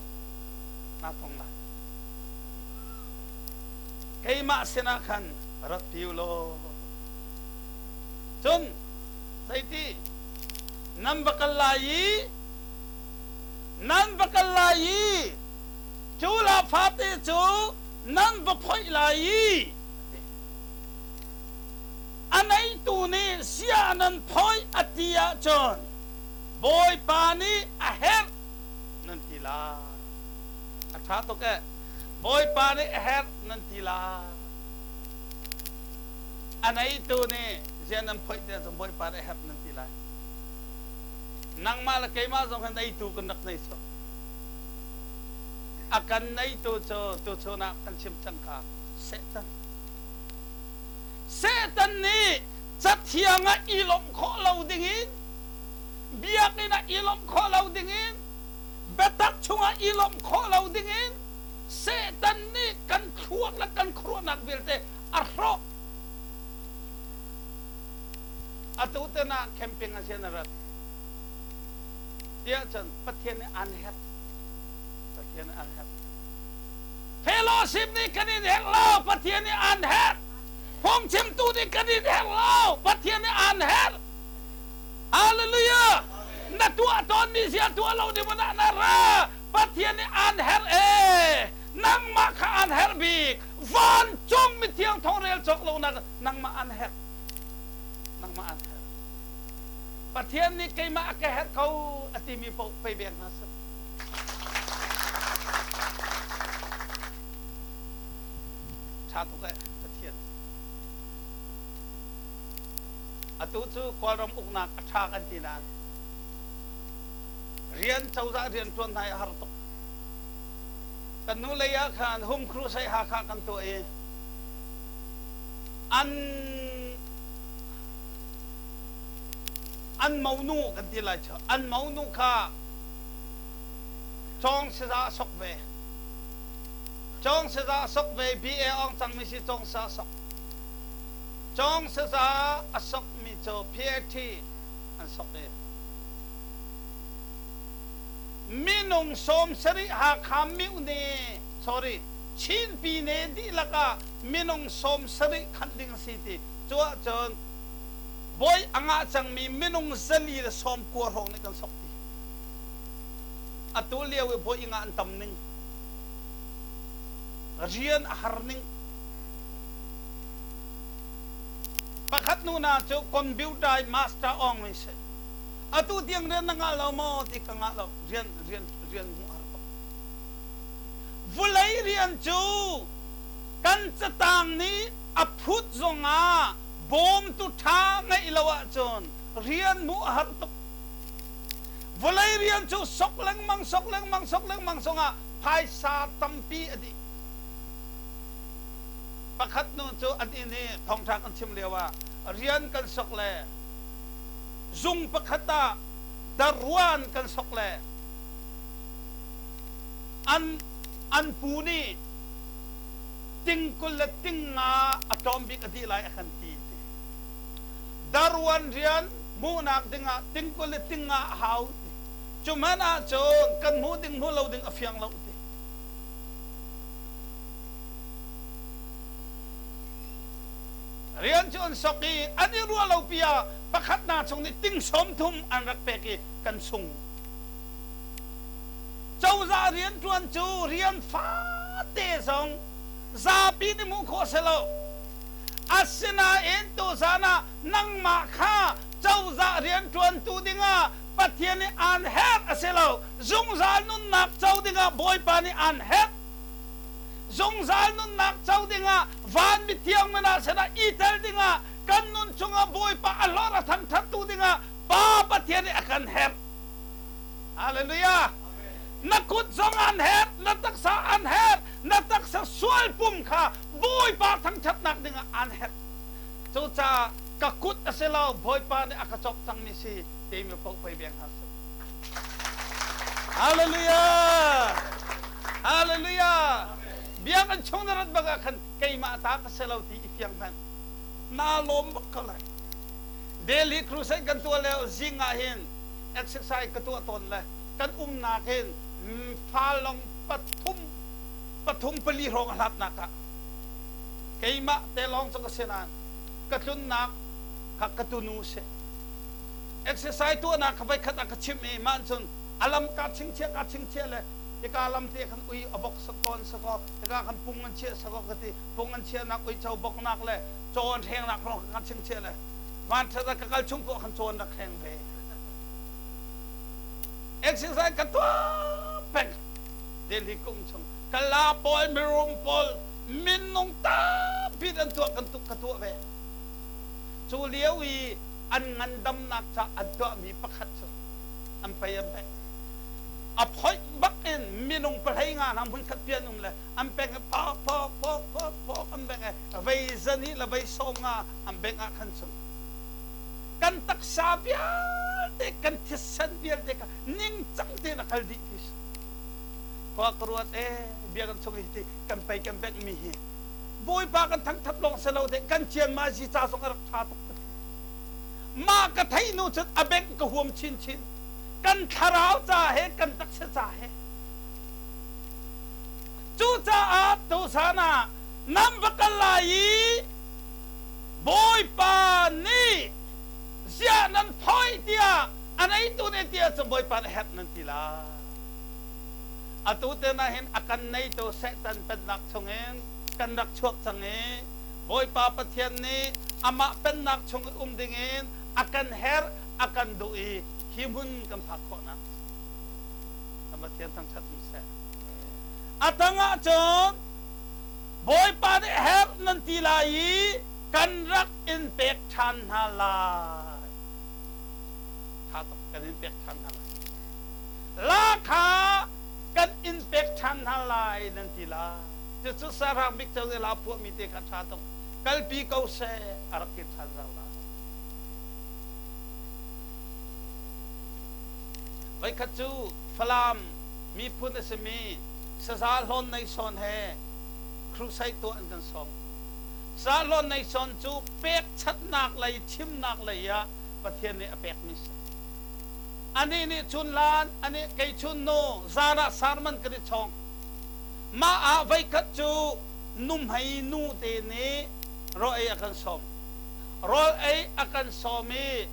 naa tong lai keimah sinah khan Rak ti u law. Cun zeiti nan va kal lai i nan va kal lai i cu la fate cu nan va phoih lai i a neitu nih sia nan phoih a ti ahcun Bawipa nih a herh nan ti lai. A ṭha tuk eh. Bawipa nih a herh nan ti lai. A neitu nih zia nan phoih ti ahcun Bawipa nih a herh nan ti lai. Nangmah le keimah zong hi neitu kan rak nei sual. A kan neitu cu tuchun ah kan chim cang kha Satan. Satan nih cathiang ah i lawmh khawh lo dingin biakinn ah i lawmh khawh lo dingin biatak chungah i lawmh khawh lo dingin Satan nih kan thluak le kan khuaruahnak vialte a hrawh. Atu ten ah camping a sian a rat. Tiah cun Pathian nih an herh. Pathian nih an herh. Fellowship nih kan in herh lo, Pathian nih an herh. Phungchimtu nih kan in herh lo, Pathian nih an herh. Hallelujah! Na tuah tawnmi zia tuah lo ding ah na ra. Pathian nih aan herh ee. Nangmah kha aan herh bik. Vancung mithiang thong rel cawk lo nak nangmah aan herh. Nangmah aan herh. Pathian nih keimah a ka herh ko a timi paoh pei beng hna seh. Ṭha tuk eh Pathian. Atu cu Kawlram uknak a ṭha kan ti nain rian cozah rian ṭuan hna hi a har tuk. Kan hnu lei ah khan Home Crusade Hakha kan tuah i an an monu kan ti lai cu an monu kha cawng saza a sok ve. Cawng saza a sok ve BA ong cangmi si cawng sa a sok. Cawng saza a sokmi cu PAT an sok i minung 70 Hakha mihne sorry Chin pine dihlak ah minung 70 khanh ding a si ti cu ahcun bawi a ngah cangmi minung 490 hrawng nih kan sok ti atu lio i bawi ngah an tam ning rian a har ning Pakhat nu na cu computer i master ong mi si. Atu tiang rian na ngah lo maw ti ka ngah lo. Rian rian rian hmuh har tuk. Vulei rian cu kan catang nih a phut zongah bawmtu ṭha ngeih lo ahcun rian hmuh a har tuk. Vawlei rian cu sok lengmang sok lengmang sok lengmang zongah phaisa tampi a dih. Pakhat nu cu an inn i thawngṭha kan chim lioah rian kan sok le zung pakhat ah daruan kan sok le an an pu nih ting 20 le ting nga a tlawm bik a dih lai a kan ti ti. Daruan rian hmuhnak dingah ting 20 le ting nga a hau ti. Cu hmanh ahcun kan hmuh ding hmuh lo ding a fiang lo ti. Rian cu an sok i an i ruah lo pi ah pakhat hna chung nih ting 30 an rak pek i kan sung. Cozah rianṭuan cu rian fate zong zapi nih hmuh khawh si lo. Asinain tuzan ah nangmah kha cozah rianṭuantu dingah Pathian nih aan herh a si lo. Zungzal nunnak co dingah Bawipa nih aan herh. Zungzal nunnak co dingah van mithiang min ah sinah i tel dingah kan nun chungah Bawipa a hlor a thangthattu dingah Pa Pathian nih a kan herh. Hallelujah. Na kut zong an herh, na taksa an herh, na taksa sual pum kha Bawipa thangthatnak dingah an herh. Cucaah ka kut a si lo, Bawipa nih a ka cawk cangmi si timi paoh pei beng hna seh. Hallelujah! Hallelujah! Biakinn chung na rat bak ah khan keimah ta ka si lo ti i fiang hmanh. Naa lawm bak ko lai. Delhi crusade kan tuah lio zing ah hin exercise ka tuah tawn le kan umnak hin fa long pathum pathum pali hrawng a hlatnak ah. Keimah te lawng cu ka si nain ka tlunnak kha ka tunu si. Exercise tuahnak kha voikhat ah ka chimh i mah cun a lam kaa chingchiah kaa chingchiah le hika lam te khan ui a bok tawn sakaw hika khan pung an chiah sakaw ka ti pung an chiahnak uico boknak le caw an hrengnak hrawng kha kan chingchiah le vanṭhat ah ka kal chung poah khan caw an rak hreng ve. Exercise ka tuah peng. Delhi kum chung kala pawl mirum pawl minung tampi an tuah kan tuk ka tuah ve. Cu lio i an ngandamnak ca an tuahmi pakhat cu an pei an pek. A phoih bak in minung pahlei nga hna hmunkhat pi an um le an peng i phok phok phok phok phok an bengh i vei zani le vei sawm nga an bengh ah khan cun kan taksa vialte kan thisen vialte kha ningcang tein a kal dih ti si. Khua ka ruat ee bia kan chung hi ti kan pei kan bengh mi hi Bawipa kan thangthat lawng si lo te kan cian ma zi ca zong a rak ṭha tuk ka ti. Mah ka theih hnu cun a bengh ka huam chinchin. Kan thlarau ca he kan taksa ca he. Cucaah tuchan ah nan va kal lai i Bawipa nih ziah nan phoih tiah a neitu nih ti ahcun Bawipa nih herh nan ti lai. Atu te na hin a kan neitu Satan pennak chungin kan rak chuak cang i Bawipa Pathian nih amah pennak chung i um dingin a kan herh, a kan duh i hi hmun kan phak khawhnak kan Pathian thangṭhat um seh. A tangah cun Bawipa nih herh nan ti lai i kan rak in pek ṭhan hna lai. Ṭha tuk kan in pek ṭhan hna lai. La kha kan in pek ṭhan hna lai nan ti lai. Cucu sahrang bik cu la phuahmi te kha ṭha tuk. Kalpi ko seh a rak kir ṭhan zau lai. Voikhat cu Falam miphun a simi Saza Hlawn Nei Sawn he crusade tuah an kan sawm. Saza Hlawn Nei Sawn cu pekchanhnak lei chimnak lei ah Pathian nih a pekmi si. Anih nih chun lan, anih kei chun nu, zan ah sermon kan i chawng. Mah ah voikhat cu nuhmei nu te nih rawl ei a kan sawm. Rawl ei a kan sawm i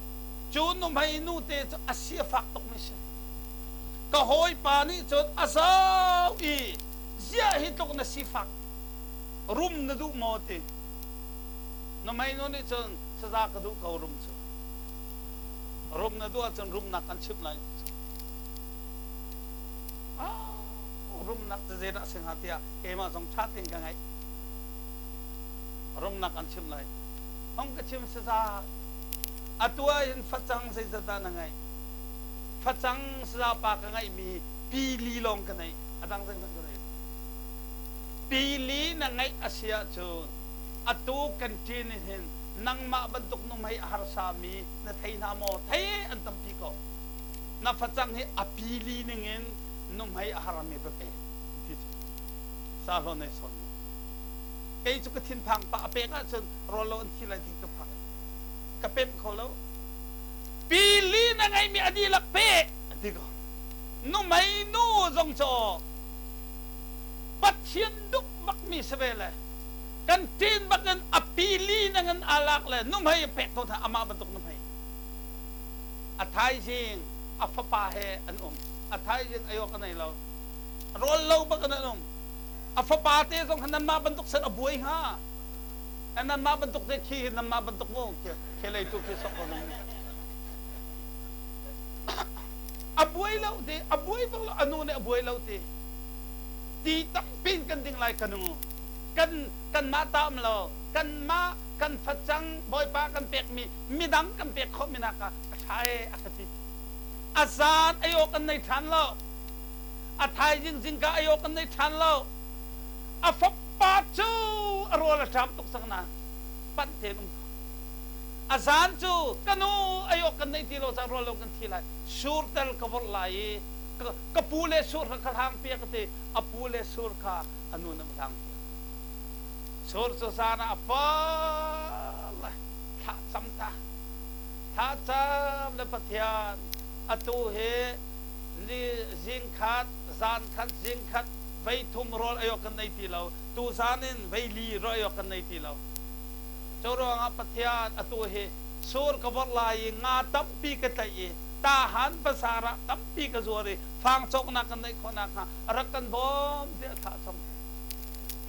cu nuhmei nu te cu a si a fak tukmi si. Ka hawipa nih cun a zoh i ziah hi tluk na sifak rum na duh maw ti. Nuhmei nu nih cun saza ka duh ko rum cu. Rum na duh ahcun rumnak an chimh lai. Ah, rumnak cu zeidah a si hnga tiah keimah zong ṭha tein ka ngaih. Rumnak an chimh lai. Hong ka chim saza. Atu ah hin facang zeizat dah na ngeih? Facang saza pa ka ngeihmi pili lawng ka nei. A dang zeihmanh ka nei. Pili na ngeih a si ahcun atu kan ṭin in hin nangmah bantuk nuhmei a harsami na thei hna maw? Thei an tampi ko. Na facang hi a pili ningin nuhmei a harmi va pe ti cu sa hlawn nei sawn kei cu ka thinphang pa a pek ahcun rawl lo an thi lai ti ka phang ka pemh kho lo pili na ngeihmi a dihlak pe a ti ko nuhmei nu zong cu Pathian duh bakmi si ve le kan ṭin bakin a pili nangin aa lak le nuhmei a pek ko hna amah bantuk nuhmei a thaizing a fapa he an um a thaizing ei awk a nei lo rawl lo bak in an um a fapa te zong kha nanmah bantuk sen a buai hnga nanmah bantuk te khi nanmah bantuk mu khi leitu khi sok ko a buai lo ti a buai bak lo a nu nih a buai lo ti ti tampi in kan ding lai ka nu kan kanmah ta um lo kanmah kan facang bawipa kan pekmi midang kan pek khawh mi nak ah a ṭha e a ka ti a zan ei awk an nei ṭhan lo a thaizing zingka ei awk an nei ṭhan lo a fapa cu a rawl a ṭam tuk cang na panh tein um ko a zan cu ka nu ei awk kan nei ti lo cang rawl lo kan thi lai sur tel ka vorh lai i ka pu le sur kha ka hlang piak ti a pu le sur kha a nu na hlang piak sur cu zan ah a fal lai thla cam ta thla cam le Pathian atu hi ni zing khat zan khat zing khat. Vei thum rawl ei awk kan nei ti lo. Tuzan in vei li rawl ei awk kan nei ti lo. Cu ruangah Pathian atu hi sur ka vorh lai i nga tampi ka tlaih i tahan pasar ah tampi ka zuar i fang cawknak kan neih khawh nakhnga rak kan bawm tiah thla cam.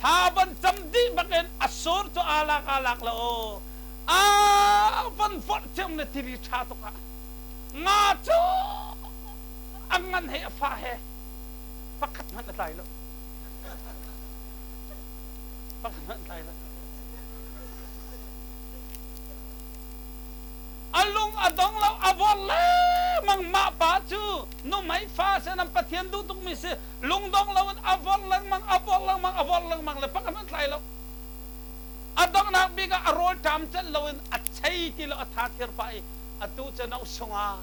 Thla van cam dih bakin a sur cu aa lak aa lak lo a van vorh thiam le tili ṭha tuk ah nga cu a ngan he a fa he pakhat hmanh a tlai lo. Pakhat hmanh a tlai lo. A lung a dong lo, a vor lengmang mah pa cu nuhmei fa si nan Pathian duh tukmi si lungdong loin a vor lengmang, a vor lengmang, a vor lengmang le pakhat hmanh tlai lo. A donghnak bik ah a rawl ṭam celh loin a chei ti lo a tha thir pah i atu cu no sungah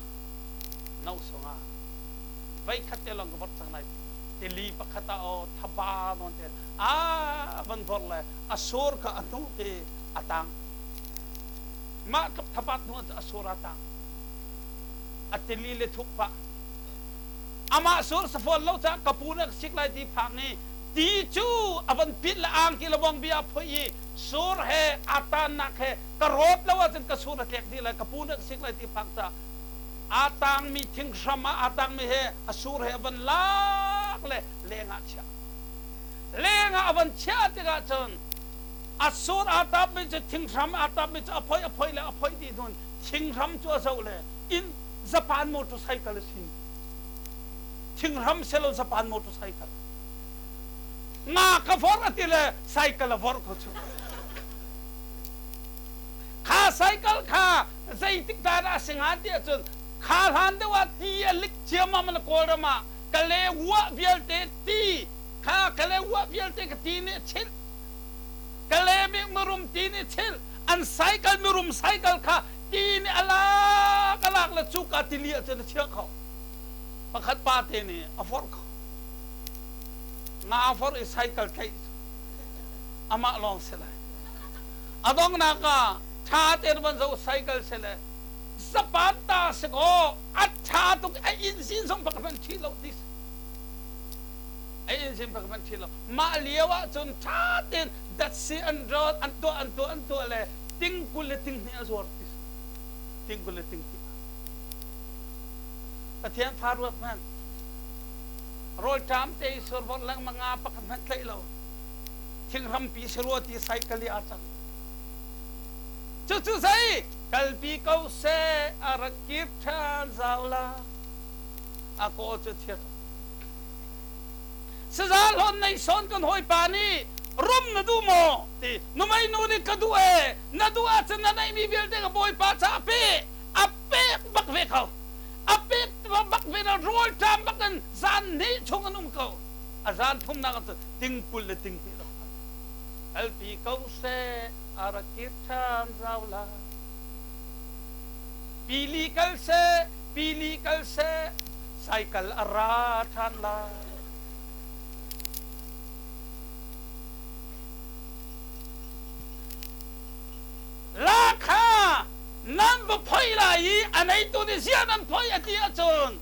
no sungah voikhat te lawng ka vorh cang lai tili pakhat ah aw thaba nawn te a van vorh le a sur kha a hnu i a tang mah tluk thabat hnu a sur a tang a tili le thuk pah amah sur safawn lo ca ka pu na sik lai ti phang i ti cu a van pit le angki le bawng bia phoi i sur he a tannak he ka rawt lo ahcun ka sur a tlek dih lai ka pu na sik lai ti phang ca aa tangmi thinghram ah aa tangmi he a sur he a van lak le leng ah chiah leng ah a van chiah tikah cun a sur aa tapmi cu thinghram aa tapmi cu a phoi a phoi le a phoi dih hnun thinghram cu a zoh le in Japan motorcycle a si thinghram selo Japan motorcycle nga ka vor a ti le cycle a vor ko cu kha cycle kha zeitik dah a si hnga ti ahcun kha hlan deuh ah ti a lik ciammam na Kawlram ah kale wah vialte ti kha kale wah vialte ka ti nih a chilh kale mi mirum ti nih chilh an cycle mirum cycle kha ti nih a lak a lak le cuka tili ahcun a chiah kho pakhat pa te nih a forh kho nga forh i cycle tlaih amah lawng si lai a donghnak ah ṭha tein van zoh cycle si le zapan ta si kaw a ṭha tuk a inn zong bak hmanh ṭhi lo ti a inn bak hmanh ṭhi lo mah lio ah cun ṭha tein datsi an rawt an tuah an tuah an tuah le ting 20 le ting hnih a zuar ti ting 20 le ting hnih Pathian fa ruat hmanh rawlṭam te i survorh lengmang nga pakhat hmanh tlaih lo thinghrampi sarua ti cycle i aa cang cucu zei kalpi ko seh a rak kir ṭhan zau la a kaw cu thiat saza hlawn nei sawn kan hawipa nih rum na duh maw ti numei nu nih ka duh e na duh ahcun na neihmi vialte ka bawipa ca pe a pek bak ve ko a pek bak ve na rawl ṭam bak in zan hnih chung an um ko a zan thumnak ah cun tingpul le tinghnih rak phan kalpi ko seh a rak kir ṭhan zau la pili kal seh pili kal seh saikal a ra ṭhan la la kha nan va phoi lai i a neitu nih ziah nan phoi a ti ahcun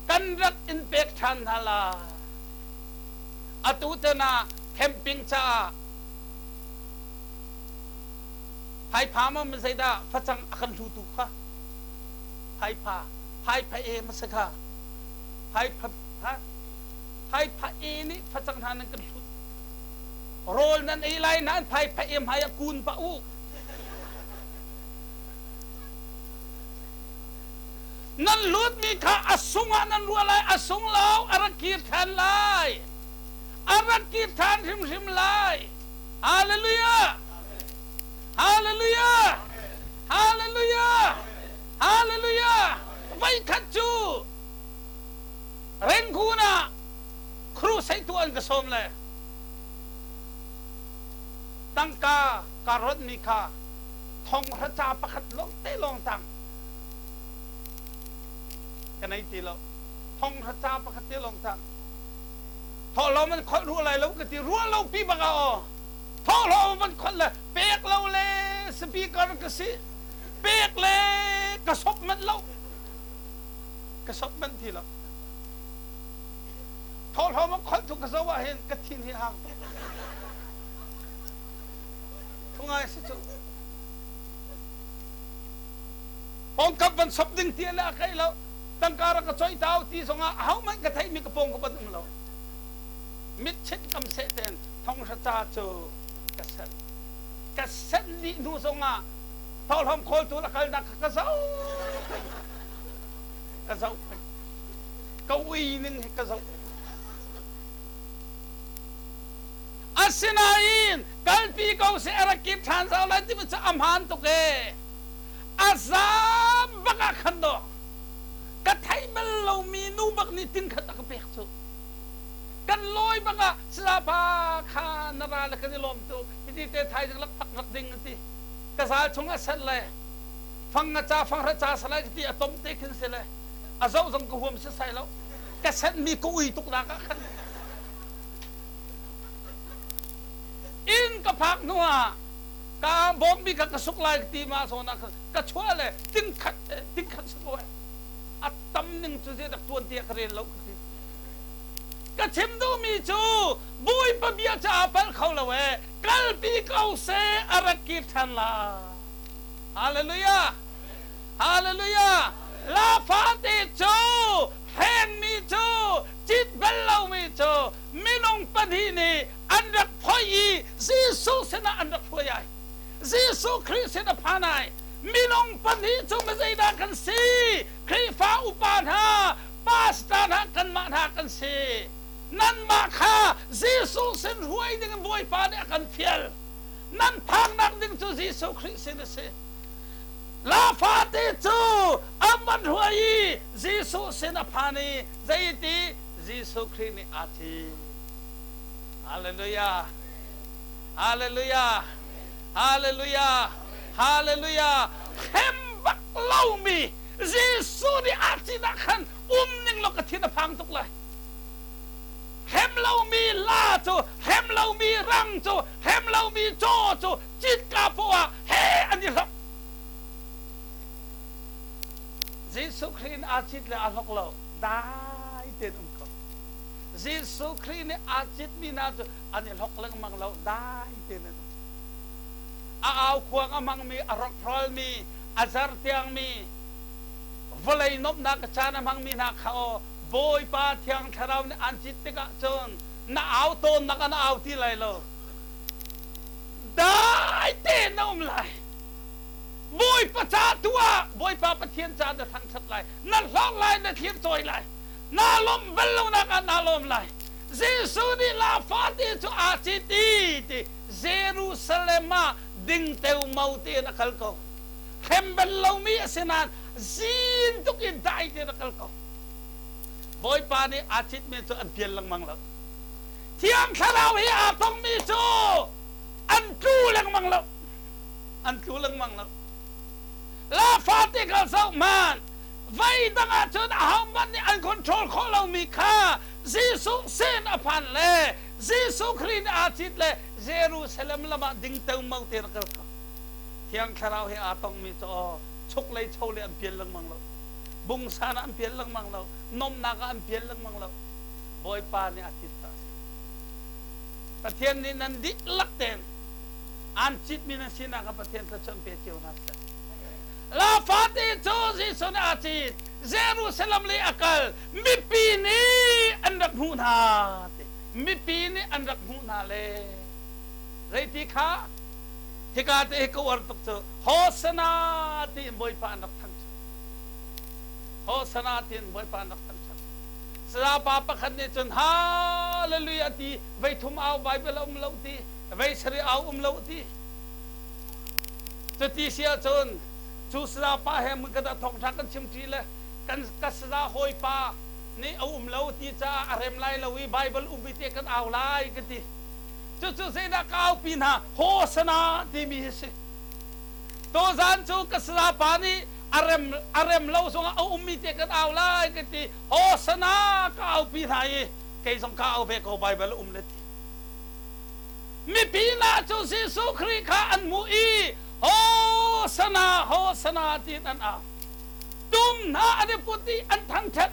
kan rak in pek ṭhan hna lai. Atu tan ah camping caah phaipha maw zeidah facang a kan hlutu kha phaipha phaipha e ma si kha phaipha ha phaipha e nih facang hna nan kan hlut rawl nan ei lai nan phaipha e hmai ah kun pah u Nan lutmi kha a sung ah nan ruah lai, a sung lo, a rak kir ṭhan lai. A rak kir ṭhan hrimhrim lai. Hallelujah! Hallelujah! Hallelujah! Hallelujah! Voikhat cu Rangoon ah crusade tu an ka sawm le tangka ka ronhmi kha thong hra ca pakhat lawng te lawng tang ka nei ti lo thong hra ca pakhat te lawng tang thawhlawm an kholh rua lai lo ka ti rua lo pi bak ah aw thawhlawm van kholh le pek lo le speaker ka si pek le ka sop manh lo ka sop manh ti lo. Thawhlawm a kholh tu ka zoh ah hin ka thin hi hang tuk. Thu ngai si cu. Pawngkam van sop ding ti le a kai lo. Tangka rak ka coih tau ti zongah ahohmanh ka theihmi ka pawng ka ban um lo. Mit chit kam seh ten thonghra ca cu ka sen. Ka sen dih hnu zongah thawhlawm khawltu la kalnak kha ka zoh peng. Ka zoh peng. Ka ui ning hi ka zoh. Asinain kalpi ko seh a rak kir ṭhan zau lai timi cu a hmaan tuk ee. A zaam bak ah khan dawh ka theih bal lomi nu bak nih tin khat a ka pek cu. Kan lawi bak ah sazapa kha na ra le kan i lawm tuk hiti te thaizing lakphak rak ding an ti. Ka zal chung a sat le fang nga ca fang hra ca salai ka ti a tom te khin si le a zoh zong ka huam si sai lo. Ka senhmi ka ui tuk nak ah khan inn ka phak hnu ah ka bawmbi kha ka suk lai ka ti ma zawn ah khan ka chuah le tingkhat tingkhat si ko a tam ning cu zei dak tuan tiah ka rel lo ka ti ka chim duhmi cu Bawipa bia cu aa palh kho lo ee kalpi ko seh a rak kir ṭhan la hallelujah hallelujah la fate cu hrengmi cu cit bal lomi cu minung pahnih nih an rak phoih i Jesuh sinah an rak hruai ai. Jesuh Khrih sin a phan ai. Minung pahnih cu zeidah kan si? Khrihfa upa hna, pastor hna, kanmah hna kan si. Nanmah kha Jesuh sin hruai ding in Bawipa nih a kan fial. Nan phaknak ding cu Jesuh Khrih sin a si. La fate cu an van hruai i Jesuh sin a phan i zeiti Jesuh Khrih nih aa thi. Hallelujah. Hallelujah. Hallelujah. Hallelujah. Hrem bak lomi Jesuh nih aa cin ah khan um ning law ka thin a phang tuk lai. Hrem lomi la cu, hrem lomi rang cu, hrem lomi caw cu citka poah ah he an i hlok. Jesuh Khrih in aa cit le aa hlok lo. Dai tein um ko. Jesuh Khrih nih aa citmi hna cu an i hlok lengmang lo, dai tein an um. A aukhuang a hmangmi, a rawkhralmi, a zartiangmi, vawlei nuamhnak caan a hmangmi hna kha aw Bawipa Thiang Thlarau nih an cit tikah cun na au tawnnak an au ti lai lo. Dai tein na um lai. Bawipa ca tu ah Bawipa Pathian ca na thangṭhat lai. Na hlawk lai, na thlir cawi lai. Naa lawmh bal lonak ah naa lawm lai. Jesuh nih la fate cu aa cit i ti Jerusalem ah ding teumao tein a kal ko. Hrem bal lomi a si nain zin tuk in dai tein a kal ko. Bawipa nih aa citmi cu an pial lengmang lo. Thiang Thlarau hi aa tongmi cu an tlu lengmang lo. An tlu lengmang lo. La fate kal zoh hmanh. Voi dang ahcun ahohmanh nih an control khawh lomi kha Jesuh sin a phan le Jesuh Khrih nih aa cit le Jerusalem lam ah ding teumao tein a kal ko. Thiang Thlarau he aa tongmi cu aw chuklei cholei an pial lengmang lo. Bungsan ah an pial lengmang lo. Nomnak ah an pial lengmang lo. Bawipa nih a cit ta a si. Pathian nih nan dihlak tein aan citmi nan sinak ah Pathian thluachuah an pe cio hna seh. La fate cu Jesuh nih aa cit. Jerusalem lei a kal. Mipi nih an rak hmuh hna ti. Mipi nih an rak hmuh hna le zeiti kha hika te hi ka uar tuk cu Hosana tiin Bawipa an rak thangṭhat. Hosana tiin Bawipa an rak thangṭhat. Saya pa pakhat nih cun Hallelujah ti vei thum au Bible a um lo ti vei sarih au um lo ti. Cuti si ahcun cu saya pa he mun kan thawngṭha kan chim ṭi le kan ka saya hawipa nih a um lo ti caah a rem lai lo i Bible um i te kan au lai ka ti. Cucu zeidah ka aupi hna Hosana timi hi si. Tuzaan cu ka saya pa nih a rem a rem lo zongah a ummi te kan au lai ka ti. Hosana ka aupi hna i kei zong ka au ve ko Bible um le ti. Mipi hna cu Jesuh Khrih kha an hmuh i Hosana, Hosana tiin an au. Tum hna an i put i an thangṭhat.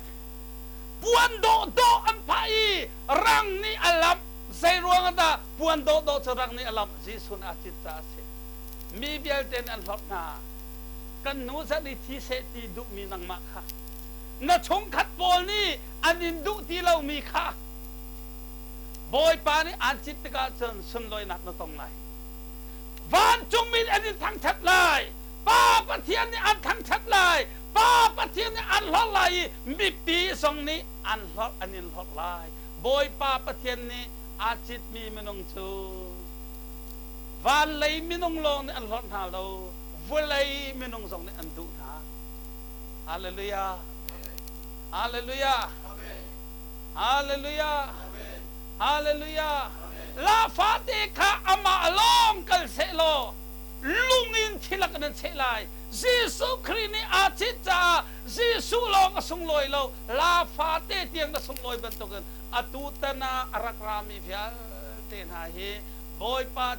Puan dawhdawh an phah. i rang nih a lamh. Zei ruang ah dah puan dawhdawh cu rang nih a lamh? Jesuh nih aa cit caah a si. Mi vialte nih an hlorh hna. Kan nu zat i thi seh ti duhmi nangmah kha na chungkhat pawl nih an in duh ti lomi kha Bawipa nih aan cit tikah cun sunlawinak na tong lai. Vancungmi nih an in thangṭhat lai. Pa Pathian nih an thangṭhat lai. Pa Pathian nih an hlorh lai i mipi zong nih an hlorh an in hlorh lai. Bawipa Pathian nih aa citmi minung cu van lei minung lawng nih an hlorh hna lo, vawlei minung zong nih an duh hna. Hallelujah. Hallelujah. Hallelujah. Hallelujah. La fate kha amah lawng kal seh law lung in thilak in an cheh lai. Jesuh Khrih nih aa cit caah Jesuh lawng a sunglawi lo, la fate tiang na sunglawi bantukin atu tan ah a rak rami vialte hna hi Bawipa.